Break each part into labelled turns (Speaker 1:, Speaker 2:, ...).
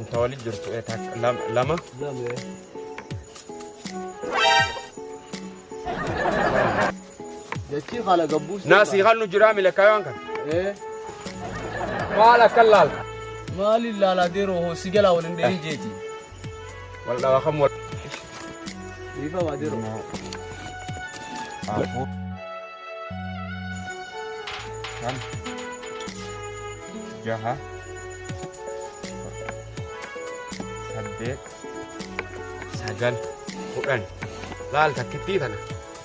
Speaker 1: Tun ta wali jirtu takka lama lama.
Speaker 2: Lama. Dachii haala gabbuus.
Speaker 1: Naa sii kan nu jiraa milakaayaan kan.
Speaker 2: Eh.
Speaker 1: Maal akkan laalta?
Speaker 2: Maaliin laalaa deeroo hoo si jalaa wal hin dhahin jeeti.
Speaker 1: Wal dhawa kam wal.
Speaker 2: Dhiifama adeeroo.
Speaker 1: Afur. Shan. Jaha. Saddeet. Sagal. 10. Laal takkittii tana.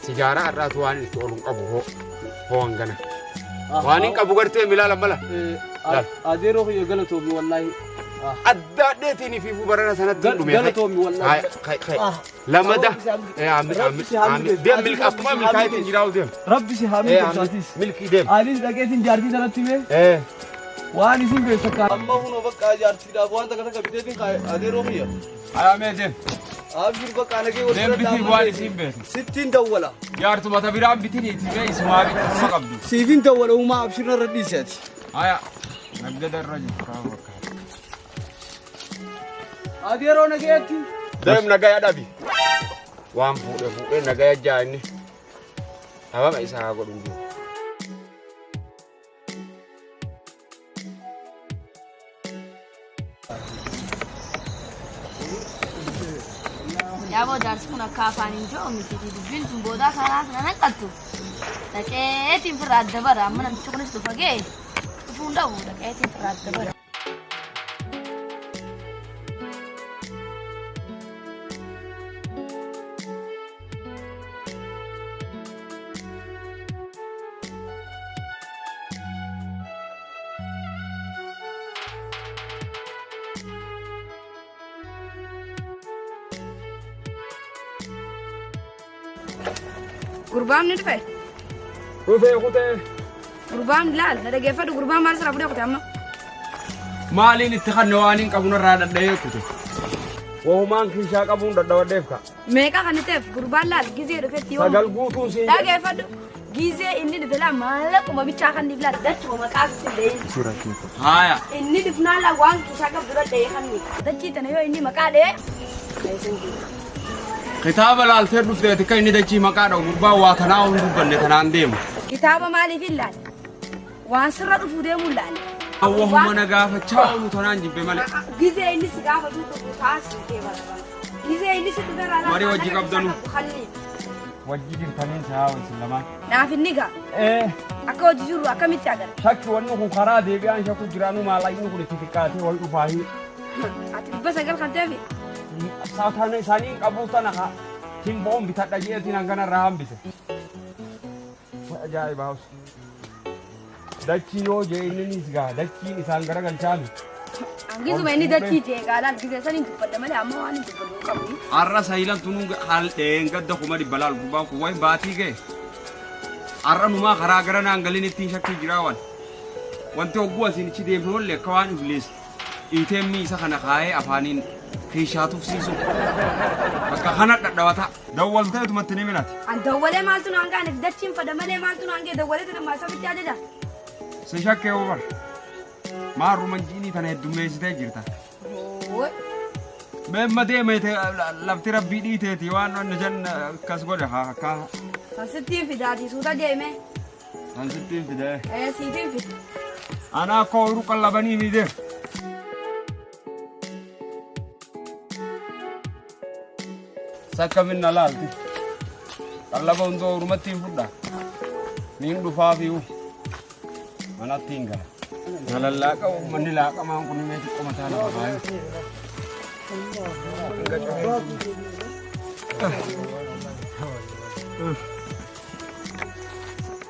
Speaker 1: Sijaaraa har'aatu waan itti oolu hin qabu hoo. Hoo hangana. Waan hin qabu gartee milaala mala. Laal.
Speaker 2: Adeeroo kiyya galatoomi wallaahi.
Speaker 1: Addaadheetiin ifiifuu barana sanatti hin dhume.
Speaker 2: Galatoomi wallaahi.
Speaker 1: Kai kai. Lamada. Amin amin amin. Deem milki akkuma milkaa'itiin jiraa'u deem.
Speaker 2: Rabbi si haa milkeessu atis.
Speaker 1: Milkii deem.
Speaker 2: Anis dhaqeetiin jaartii sanatti himee waan isin beektu akka. Amma hunoo bakka jaartiidhaaf waan takka takka biteetiin adeeroo kiyya.
Speaker 1: Ayaamee deem.
Speaker 2: Abshir bakka nagee wal
Speaker 1: Deem bitii waan isin beektu.
Speaker 2: Sittiin dawwala.
Speaker 1: Jaartuma ta biraan bitin itti bee isumaa bitti qabdu.
Speaker 2: Siifin dawwala uumaa abshir narra dhiisi ati.
Speaker 1: Haya. Naggada irra jirtu kaa bakka.
Speaker 2: Adeeroo nageetti.
Speaker 1: Deem nagaya dhabi. Waan fuudhe fuudhee nagaya jaa inni. Dhabama isaa haa godhu jiru.
Speaker 3: Yaaboo jaarsi kun akka afaan hin jiru miti dubbiin tun boodaa karaa sana hanqattu. Dhaqeetiin firraa adda bara amma namichi kunis dhufa ga'e dhufuu hin dhabu dhaqeetiin firraa adda bara. Gurbaan ni dhufe.
Speaker 1: Dhufee kutee.
Speaker 3: Gurbaan laal na dhageeffadhu gurbaan maal sirraa fudhee kute amma.
Speaker 1: Maaliin itti kanne waan hin qabu narraa dhadha'ee kute. Wahumaan kiishaa qabuun dhadhawadheef ka.
Speaker 3: Meeqa kan ta'eef gurbaan laal gizee dhufetti yoo.
Speaker 1: Sagal guutuun siin jedhe.
Speaker 3: Dhageeffadhu gizee inni dhufe laal maallaquma bichaa kan laal dachuma maqaa sitti dha'ee.
Speaker 1: Haaya.
Speaker 3: Inni dhufnaan laal waan kiishaa qabdu dhadha'ee kan dachii tana yoo inni maqaa dha'ee.
Speaker 1: Kitaaba laaltee dhufteeti kan inni dachii maqaa dha'u gurbaan waa tanaa hin dubbanne tanaan deemu.
Speaker 3: Kitaaba maaliif hin laalle? Waan sirra dhufuu deemuu hin laalle.
Speaker 1: Wahuma na gaafachaa oolu tanaan jibbe malee.
Speaker 3: Gizee inni si gaafatu dhufu taasisuu kee barbaada. Gizee inni si dhufe irraa
Speaker 1: Marii wajji qabdanu.
Speaker 3: Halli.
Speaker 1: Wajji jirtaniin saa isin lamaan.
Speaker 3: Naaf inni gaa. Akka hojii jirru akkamitti agarra?
Speaker 1: Shakki wanni kun karaa deebi'aan shakku jiraanu maallaqni kun itti xiqqaatee wal dhufaahi.
Speaker 3: Ati 900 kan ta'eef
Speaker 1: Saatana isaanii qabuu tana haa timboon bitadha jeetiin hangana irraa hambise. Ajaa'iba haus. Dachii yoo jee inni nis gaa dachiin isaan garagalchaami.
Speaker 3: Gizuma inni dachii jee gaalaan gizee san hin dubbadha malee amma waan hin dubbadhu hin qabu.
Speaker 1: Har'a sayilan tunuu haal dheengadda 100,000 laal gubbaan kun wayi baatii ga'e. Har'a numaa karaa gara naan galin ittiin shakkii jiraa waan. Wanti hogguu asiin ichi deemnu wallee akka waan ibliis ATM isa kana kaayee afaaniin keeshaa tufsiisu. Bakka kana dhadhawata. Dawwaltee tumatti ni minati.
Speaker 3: An dawwalee maaltu naan gaaneef dachiin fada malee maaltu naan ga'e dawwalee tuma sabitti ajaja.
Speaker 1: Si shakkee hoo bar. Maarruma jiinii tana heddummeessitee jirta.
Speaker 3: Hooy.
Speaker 1: Meemma deemeete lafti rabbii dhiiteeti waan wanni jan akkas godhe haa akka
Speaker 3: Kan sittiin fidaatii suuta deeme.
Speaker 1: kan sittiin fidee.
Speaker 3: Ee siitiin fida.
Speaker 1: Ana akka ooyiruu qallabanii ni deemu. Sakka minna laalti. Qallaba hundoo ooyirumatti hin fudha. Niin dhufaa fi'u. Manatti hin gala. Na lallaaqa uummanni laaqamaan kun mee xiqqoo mataa lafa kaayu.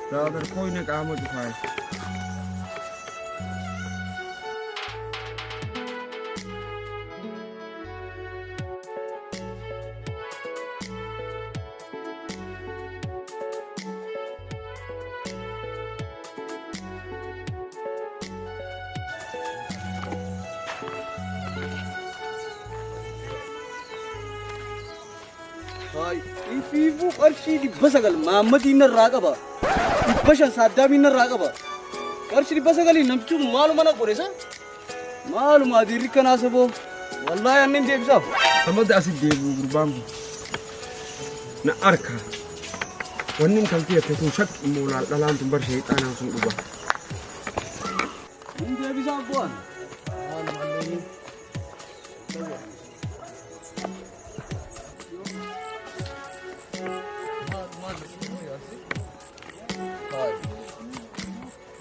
Speaker 1: Brother koo inni qaama cufaa.
Speaker 2: Ifiifuu qarshii 900 maammadiin narraa qaba. 500 saaddaamiin narraa qaba. Qarshii 900 namtichi kun maaluma na godhe san? Maaluma adiirri kanaa saboo? Wallaahi annin deebisaaf.
Speaker 1: Samada asi deebi'u gurbaan kun. Na arka. Wanni intalti jette tun shakki immoo laal dhalaan tun bar sheexaanaan sun dhuga.
Speaker 2: Hin deebisaaf bu'an.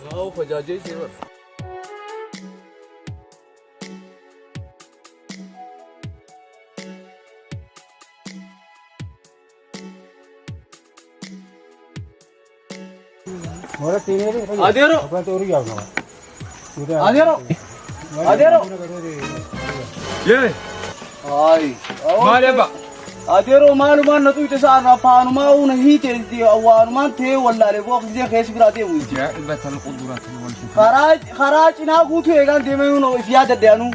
Speaker 2: Haa fajaajee ishee bara. Adeero. Adeero. Adeero.
Speaker 1: Yee
Speaker 2: Ay.
Speaker 1: maali abba?
Speaker 2: Adeeroo maalumaan na tuyte sa'aan afaanumaa una hiite waanumaan ta'ee wallaalee boo gisee keessa biraa deemu.
Speaker 1: Jaa'ibatal qudrati wal fikr.
Speaker 2: Karaa karaa cinaa guutuu eegaan deemee una if yaadadhe anuu.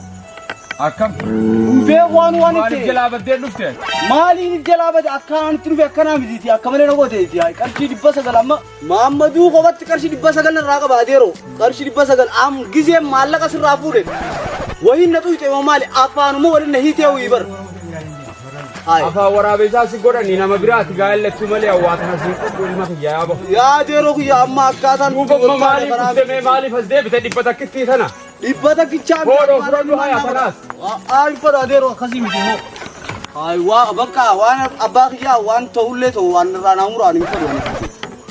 Speaker 1: Akkam?
Speaker 2: Hundee waan waan
Speaker 1: Maaliif
Speaker 2: itti
Speaker 1: jalaa baddee dhufte?
Speaker 2: maaliin if jalaa bade akkaan itti dhufe akkanaa mitiiti akka malee na gooteeti qarshii 900 amma Maammaduu kophatti qarshii 900 irraa qaba adeeroo qarshii 900 am gizee maallaqa sirraa fuudhe wahiin na xuyxe moo maali afaanuma waliin na hiitee wayii bar. Hayi.
Speaker 1: Afaan waraabeessaa si godhanii nama biraati gaa'ellattu malee hawaa tana siin qodhu ilma kiyya yaa bahu.
Speaker 2: Yaa adeeroo kiyya amma akkaataan
Speaker 1: Duuba amma maaliif dhufte mee maaliif as deebite dhibba takkittii tana?
Speaker 2: Dhibba takkichaa
Speaker 1: Boodoo fudhadhu haya tanaas.
Speaker 2: Haa hin fedhu adeeroo akkasii miti hoo. Hayi waa bakka waan abbaa kiyyaa waan ta'ullee ta'u waan irraa naa muraan hin fedhu.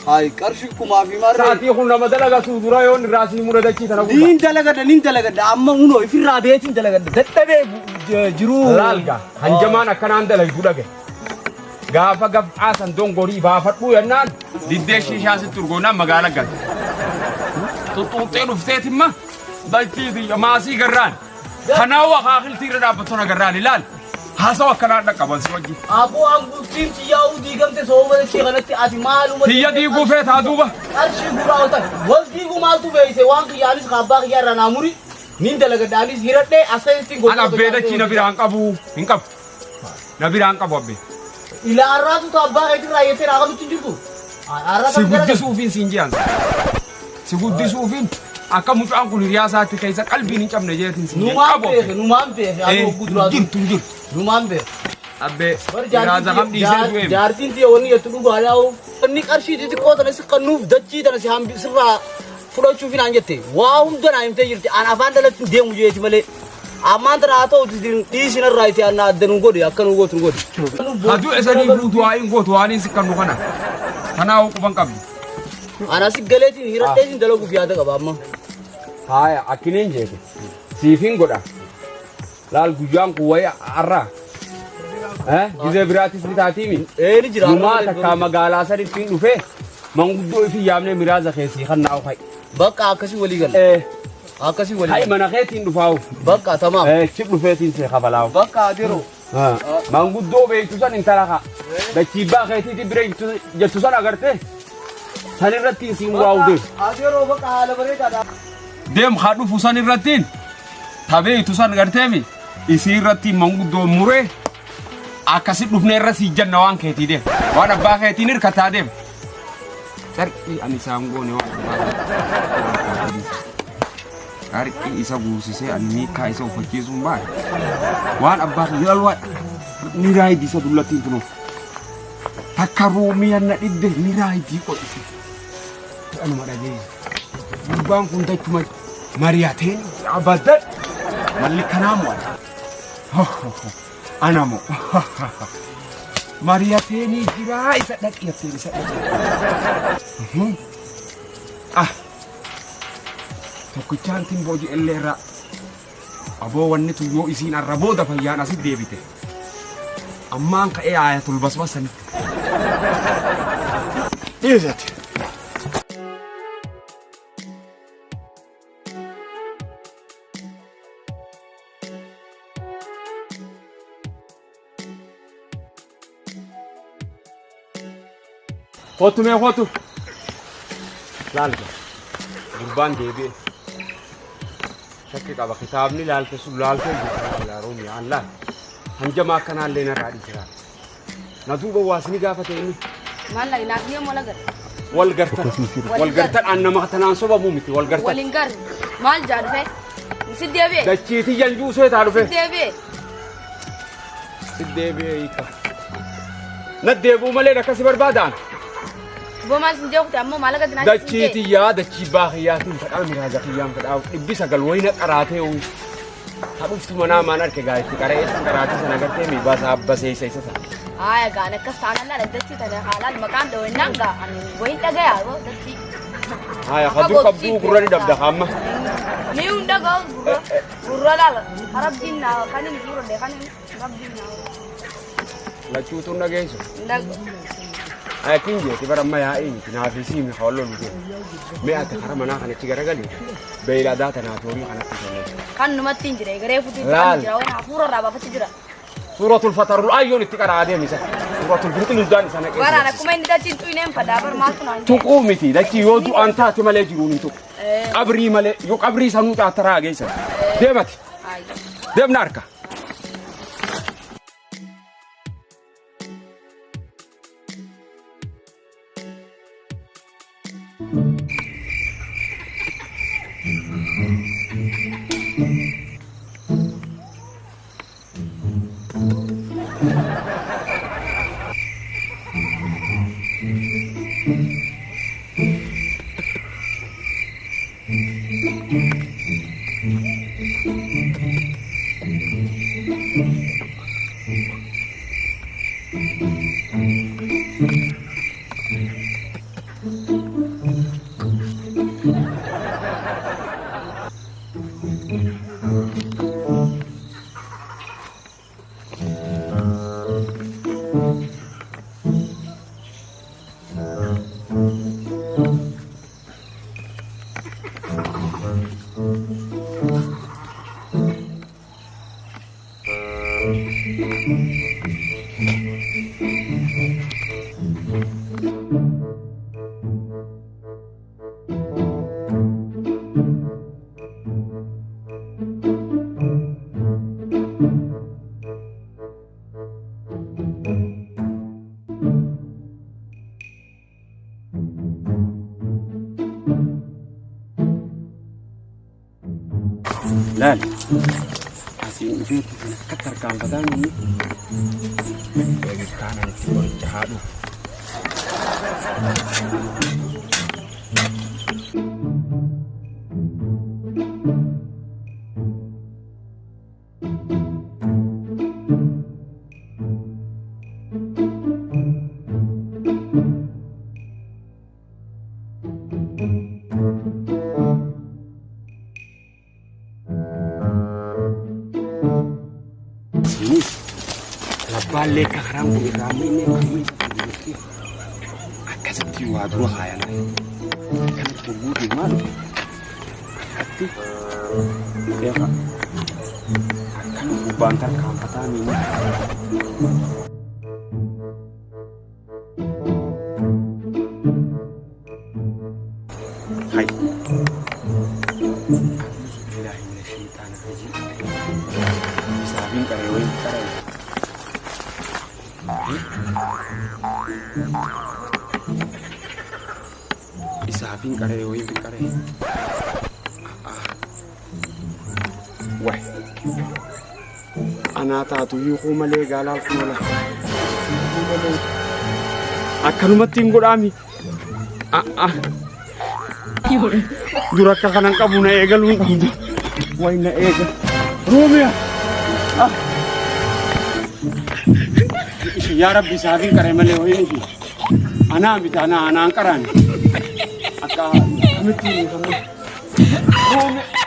Speaker 2: Hayi qarshii kumaa fi maarree.
Speaker 1: Sa'aatii kun nama dalagatu dura yoon irraa sii mura dachii tana guba.
Speaker 2: Niin dalagadha niin dalagadha amma unoo ifirraa beetiin dalagadha dadhabee jiruu.
Speaker 1: Laalga hanjamaan akkanaan dalagdu dhage. Gaafa gaf'aa san dongorii baafadhuu jennaan diddee shiishaa sitti urgoonaan magaala galte. Xuxuuxxee dhufteetimma dachii tiyya maasii garraan. Kanaa wakaakiltii irra dhaabbattu na garraan ilaal. Haasawa akkanaa dhaqqaban si wajjin.
Speaker 2: Aboo an bultiin tiyyaa'uu diigamte sababa dachee kanatti ati maaluma.
Speaker 1: Tiyya diiguu feetaa duuba.
Speaker 2: Qarshii guuraa ol ta'e. Wal diiguu maaltu beeyse waan kiyyaanis ka abbaa kiyyaa irraa naa muri. Niin dalagadha anis hiradhee as keessatti
Speaker 1: An abbee dachii na biraan qabu hin qabu. Na biraan qabu abbee.
Speaker 2: Ilaa arraatu ta abbaa keetirraa jettee naa qabutti hin jirtu. Arraa
Speaker 1: Si guddisuufiin siin ji'an. Si guddisuufiin akka mucaan kun hiriyaa isaatti keessa qalbiin hin cabne jeetiin siin
Speaker 2: Numaan
Speaker 1: qabu.
Speaker 2: beeke numaan beeke anu hogguu duraa
Speaker 1: Jirtu hin jirtu.
Speaker 2: Numaan beeke.
Speaker 1: Abbee
Speaker 2: Bar
Speaker 1: irraa kam dhiisee du'eem.
Speaker 2: jaartiin tiyya wanni jettu dhugaa yaa'u. Wanni qarshii xixiqqoo tana si kennuuf dachii tana si hambi sirraa fudhachuuf naan jette. Waa hunda naa himtee jirti. An afaan dhalatti hin deemu jeeti malee. Ammaan tana haa ta'u dhiisi narraa itti anna adda nu godhi akka nu gootu nu godhi.
Speaker 1: Hadu isanii fuutu waa hin gootu waan hin siqqannu kana. Kanaa hoo quban qabdu.
Speaker 2: Ana si galeetiin hiradheetiin dalaguuf yaada qaba amma.
Speaker 1: Haaya akkineen jeete. Siifin godha. Laal guyyaan kun wayii har'a. Eh gizee biraatis ni taatiimi.
Speaker 2: Ee ni jira.
Speaker 1: Numaa takkaa magaalaa sanitti hin dhufee manguddoo ifi yaamnee miraaza keessii kan naa'u hayi.
Speaker 2: Bakka akkasii walii gala.
Speaker 1: Eh
Speaker 2: Akkasii walii
Speaker 1: hayi
Speaker 2: gala.
Speaker 1: mana keetiin dhufaa'u.
Speaker 2: Bakka tamaam.
Speaker 1: Eh chip dhufeetiin see kafalaa'u.
Speaker 2: Bakka adeeroo.
Speaker 1: Manguddoo beektu san intala kaa. Dachiibbaa keetiiti bira jettu san agartee. San irrattiin siin waa'u deemu.
Speaker 2: Adeeroo bakka haala bareedaadha.
Speaker 1: Deem haa dhufu san irrattiin. Ta beektu san garteemi. Isii irrattiin manguddoo muree akkasi dhufnee irra sii janna waan keetii deem. Waan abbaa keetiin hirkataa deem. Carqii ani isaan goone waan abbaa keetii. Carqii isa guursisee ani miikkaa isa uffachiisuun baane. Waan abbaa kiyya lalwaa ni raayidii isa dullattiin tunuu. Takka ruumii na dhibbe ni raayidii qodhise. Anuma dhageenya. Gurbaan kun tachuma mari'ateen abadan malli kanaa mo'ata. Ana moo mari'ateenii jiraa isa dhaqi jetteen isa dhaqi. Ah tokkichaan timboo je'ellee irraa aboo wanni tun yoo isiin arra booda fayyaan asit deebite. Ammaan ka'ee aayatul basbas sanitti. Dhiisate. Kottu mee kottu. Laalta. Gurbaan deebi'e. Shakki qaba kitaabni laalte sun laaltee jirti laalaa Roomiyaan laal. Hanjamaa akkanaallee narraa dhiisiraa. Na duuba waas ni gaafate inni.
Speaker 3: Maal lagi naaf yoom wal agarre?
Speaker 1: Wal gartan. Wal gartan an nama tanaan sobamu miti wal gartan.
Speaker 3: Wal hin garre. Maal jaa dhufe? Si deebi'e.
Speaker 1: Dachiitii janjuu seetaa dhufe.
Speaker 3: Si deebi'e.
Speaker 1: Si deebi'ee hiika. Na deebi'uu malee akkasi barbaadaan.
Speaker 3: Boo maal sin jeequte ammoo maallaqa dinaa
Speaker 1: Dachii tiyyaa dachii baa kiyyaatiin fadhaa miraaza kiyyaan fadhaa 900 wayina qaraatee uyi. Ha dhuftu manaa maan arke gaa itti qara'ee san qaraatee sana agartee mi baasa abbaseessa isa sana.
Speaker 3: Haaya gaan akkas taanaan laala dachii tana haalaan maqaan dhawennaan gaa ani wayin dhagayaa boo dachii.
Speaker 1: Haaya ka dur qabduu gurra ni dhabda hamma.
Speaker 3: Ni hunda gaa gurra gurra laala rabbiin naa kan hin gurra kan hin rabbiin naa.
Speaker 1: Lachuutuun dhageessu.
Speaker 3: Ndago.
Speaker 1: Akkin jeeti bara amma yaa'ii miti naaf isii mi hawalloo nu deemu. Mee ati kara manaa kanatti garagali beeyladaa tanaaf horii kanatti kennan.
Speaker 3: Kan numatti hin jire garee futuu
Speaker 1: Laal.
Speaker 3: kan jira wayin hafuura irraa baafachuu jira.
Speaker 1: Suuratul fatarul ayyoon itti qaraa deemisa. Suuratul finxilul isa naqee.
Speaker 3: Baraan akkuma inni dachiin xuyineen fadaa bar maaltu naan jedhe.
Speaker 1: Tuquu miti dachii yoo du'aan taate malee jiruun hin tuqu. Qabrii malee yoo qabrii sanuu taataraa geessan. Deemati deemna harka. Laal asiin dhufeetti kan akka tarkaanfataan inni eegittaan itti qoricha haa dhufu. Isinis labbaallee akka karaan kun irraa miidhee akkasitti waa dura kaayan. Akkanatti hogguu deemaa dhufe akkatti beeka akkana gubbaan tarkaanfataa miidhee. Hai. A'uuzu billaahi mina shayxaani rajiim. Isaafiin qaree wayii qaree. Isaafiin qaree wayii qaree. Waay. Anaa taatu hiikuu malee gaalaal kun ola. Hiikuu malee. Akkanumatti hin godhaami. Dura akka kanan qabu na eegaluu hin qabdu. Wayi na eega. Roomiyaa. Yaa Rabbi isaafiin qaree malee wayi miti. Anaa miti anaa anaan qaraani. Akka kamitti hin hiikamne. Roomiyaa.